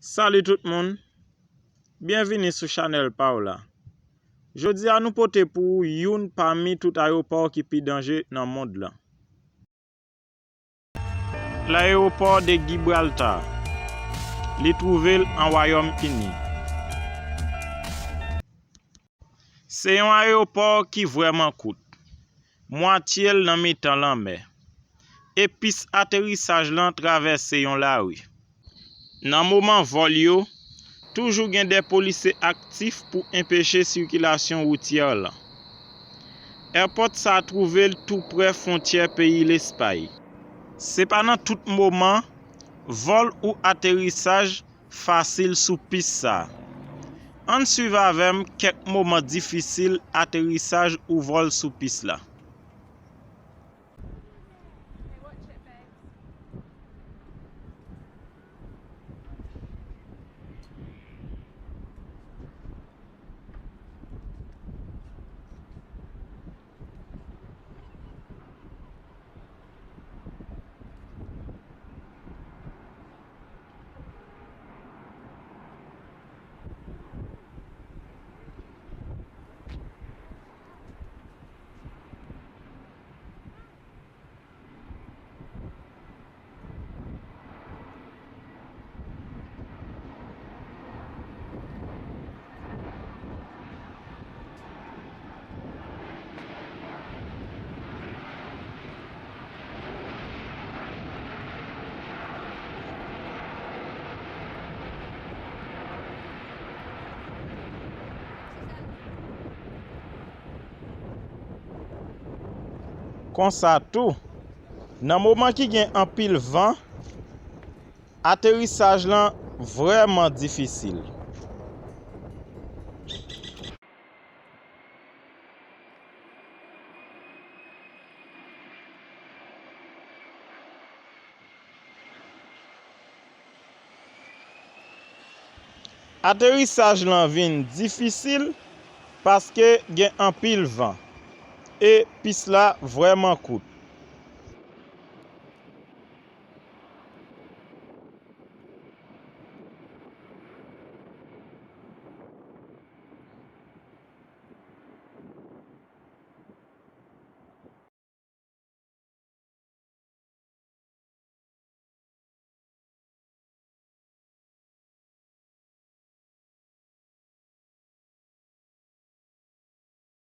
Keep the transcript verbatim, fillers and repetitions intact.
Salut tout moun! Byenvini sou chanèl pa w la. Jodi a nou pote pou ou youn pami tout ayewopò ki pi danje nan mond lan. L'aéroport de Gibraltar. Li twouve l an Wayòm Ini. Se yon ayewopò ki vrèman kout. Mwatye l nan mitan lanmè. E pis aterisaj lan travèse yon lari. Nan moman vòl yo, toujou gen de polisye aktif pou enpeche sikilasyon woutyè lan. Èpòt sa a twouve l tou prè fwontyè peyi Lespay. Se pa nan tout moman vòl ou aterisaj fasil sou pis sa a. Ann swiv avè m kèk moman difisil aterisaj ou vòl sou pis la. Konsa tou, nan moman ki gen anpil van, aterisaj lan vrèman difisil. Aterisaj lan vin difisil paske gen anpil van e pis la vrèman kout.